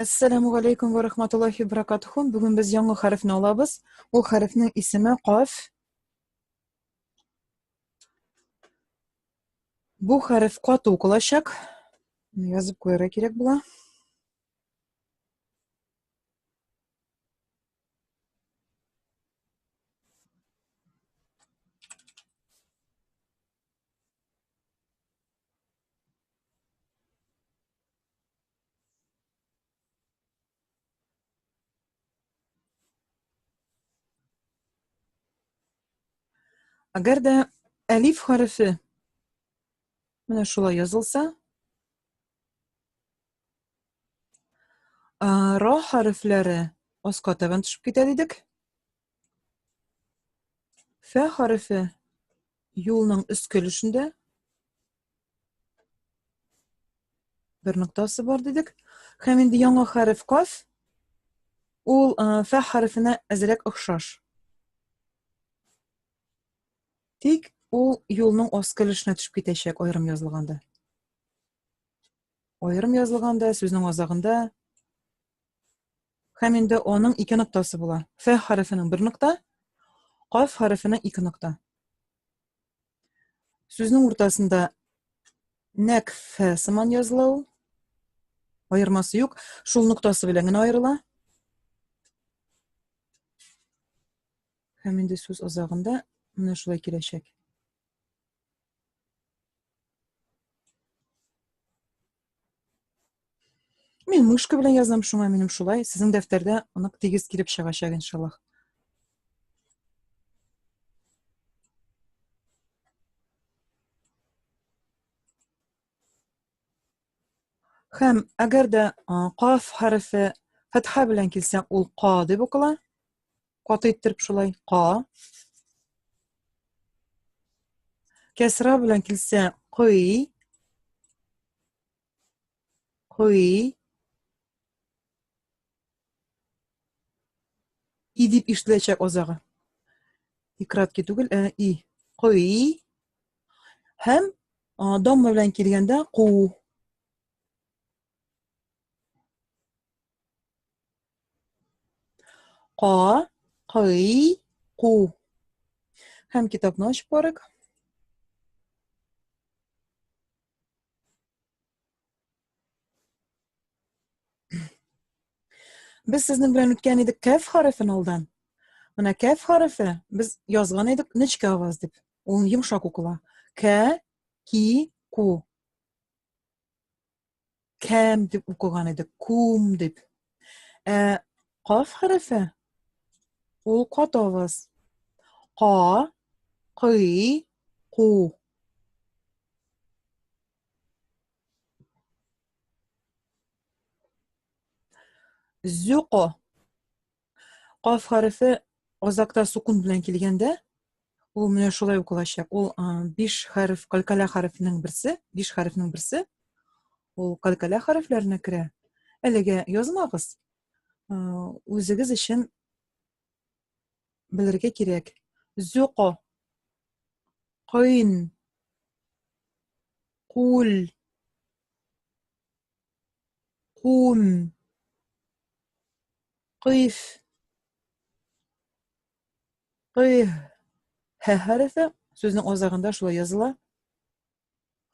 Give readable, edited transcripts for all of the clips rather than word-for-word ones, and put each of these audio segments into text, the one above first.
Әссәламү галәйкүм вә рахматуллаһи вә баракатуху. Бүген без яңа хәрефне алабыз. Ул хәрефнең исеме каф. Бу хәреф каты укылачак. Язып куярга кирәк була. Әгәр дә әлиф хәрефе менә шулай язылса, ра хәрефләре аска табан төшеп китә дидек. Фә хәрефе юлның өске өлешендә бер ноктасы бар дидек. Һәм инде яңа хәреф каф, ул фә хәрефенә әзрәк охшаш. Тик ул юлның аскы өлешенә төшеп китәчәк аерым язылганда. Аерым язылганда, сүзнең азагында Һәм инде аның ике ноктасы була. Ф хәрефенең бер нокта, каф хәрефенең ике нокта. Сүзнең уртасында нәк ф сыман языла ул. Аермасы юк, шул ноктасы белән генә аерыла. Һәм инде сүз азагында менә шулай киләчәк. Мин мышка белән язам, шуңа минем шулай. Сезнең дәфтәрдә нык тигез килеп чыгачак, иншаллаһ. Һәм әгәр дә каф хәрефе фәтха белән килсә, ул ка дип укыла. Каты иттереп шулай ка. Кәсра белән килсә, кый. Кый. И дип ишетеләчәк азагы. И краткий түгел, ә и. Кый. Һәм дамма белән килгәндә ку. Ка, кый, ку. Һәм китапны ачып карыйк. Без сезнең белән үткән идек кәф хәрефен алдан. Менә кәф хәрефе без язган идек нечкә аваз дип. Ул йомшак укыла. Кә, ки, ку. Кәм дип укыган идек, кум дип. Ә каф хәрефе ул каты аваз. Ка, кый, ку. Зюко. Каф хәрефе азакта сукун белән килгәндә, ул менә шулай укылачак. Ул биш хәреф, калькаля хәрефенең берсе, биш хәрефнең берсе. Ул калькаля хәрефләренә керә. Әлегә язмагыз. Үзегез өчен белергә кирәк. Зюко. Кыйн. Кул. Кум. Кыйф. Кыйһ. Һ хәрефе сүзнең азагында шулай языла.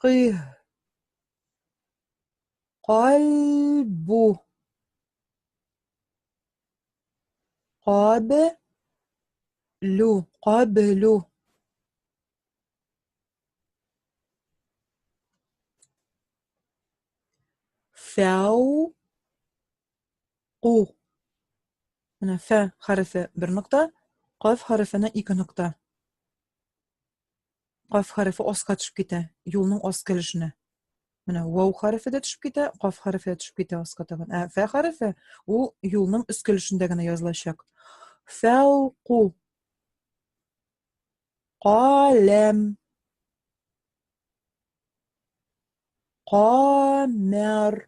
Кыйһ. Кальбу. Кабе. Лю. Кабелю. Фәү. Ку. Менә фә хәрефе бер нокта, каф хәрефенә ике нокта. Каф хәрефе аска төшеп китә, юлның аскы өлешенә. Менә вау хәрефе дә төшеп китә, каф хәрефе дә төшеп китә аска табан. Ә фә хәрефе ул юлның өске өлешендә генә язылачак. Фәү ку. Каләм. Камәр.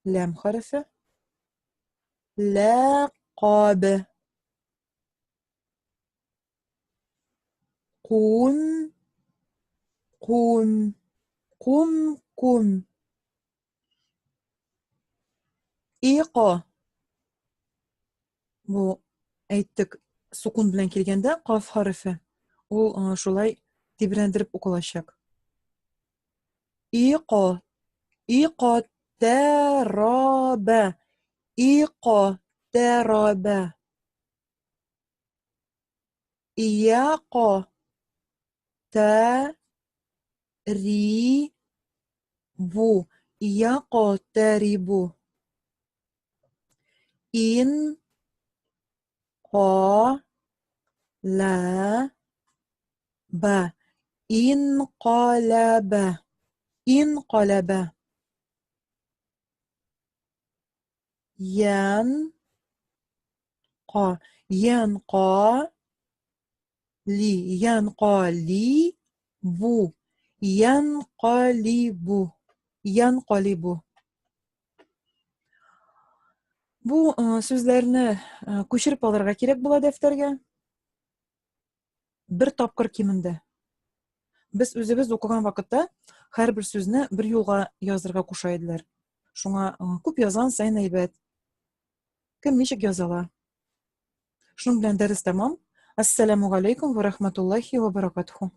Ләм хәрефе. Ләкабе. Кун. Кун. Кум, кум. Ико. Бу әйттек, сукун белән килгәндә каф хәрефе ул шулай тибрәндереп укылачак. Ико. Ико тәрабә. Ико тәрабә. Ияко тә ри бу. Ияко тәрибу. Ин ка ла ба. Инкалаба. Инкалаба. Ян ка. Ян ка ли. Ян ка ли бу. Ян ка ли бу. Ян ка ли бу. Бу э, сүзләрне э, күчереп алырга кирәк була дәфтәргә. Бер тапкыр кимендә. Без үзебез укыган вакытта һәрбер сүзне бер юлга язырга куша иделәр. Шуңа э, күп язган саен әйбәт. Кем ничек язала? Шуның белән дәрес тәмам. Ассаламу алейкум ва рахматуллахи ва баракатуху.